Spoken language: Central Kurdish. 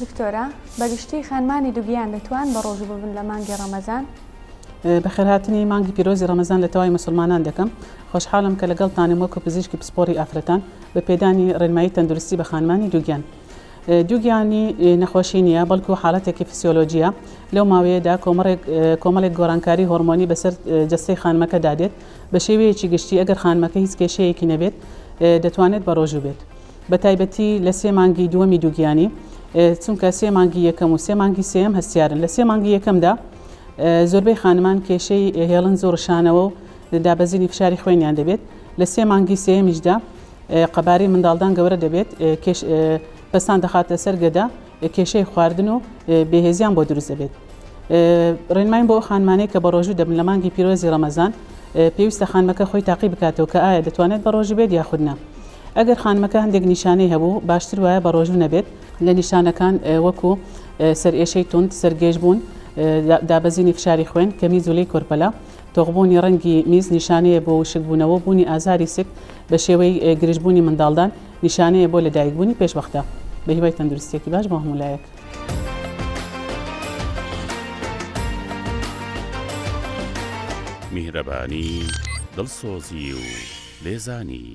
دکتۆرە بەگشتی خانمانی دوگیان دەتوان بە ڕۆژوو ببن لە مانگی ڕەمەزان؟ بەخێرهاتنی مانگی پیرۆزی ڕەمەزان لە تەواوی موسڵمانان دەکەم، خۆشحاڵم کە لەگەڵتانم وەکو پزیشکی پسپۆڕی ئافرەتان بە پێدانی ڕێنمایی تەندروستی بە خانمانی دووگیان. دووگیانی نەخۆشی نییە، بەڵکو حاڵەتێکی فسیۆلۆجییە، لەو ماوەیەدا کۆمەڵێک گۆڕانکاری هۆرمۆنی بەسەر جەستەی خانمەکەدا دێت، بە شێوەیەکی گشتی ئەگەر خانمەکە هیچ کێشەیەکی نەبێت دەتوانێت بەڕۆژوو بێت. بە تایبەتی لە سێ مانگی دووەمی دووگیانی، چونکە سێ مانگی یەکەم و سێ مانگی سێیەم هەستیارن. لە سێ مانگی یەکەمدا زۆربەی خانمان کێشەی هێڵنج و ڕشانەوە و دابەزینی فشاری خوێنیان دەبێت. لە سێ مانگی سێیەمیشدا قەبارەی منداڵدان گەورە دەبێت، پەستان دەخاتە سەر گەدە، کێشەی خواردن و بێهێزیان بۆ دروست دەبێت. ڕێنمایم بۆ ئەو خانمانەی کە بەڕۆژوو دەبن لە مانگی پیرۆزی ڕەمەزان، پێویستە خانمەکە خۆی تاقی بکاتەوە کە ئایا دەتوانێت بەڕۆژوو بێت یاخود نا. ئەگەر خانمەکە هەندێک نیشانەی هەبوو، باشتر وایە بەڕۆژوو نەبێت. لە نیشانەکان وەکو، سەرئێشەی توند، سەرگێژبوون، دابەزینی فشاری خوێن، کەمی جوڵەی کۆرپەلە، تۆخبوونی ڕەنگی میز نیشانەیە بۆ وشکبوونەوە و بوونی ئازاری سک بە شێوەی گرژبوونی منداڵدان نیشانەیە بۆ لەدایکبوونی پێشوەختە. بە هیوای تەندروستییەکی باش بۆ هەموو لایەک. میهرەبانی، دڵسۆزی و لێزانی.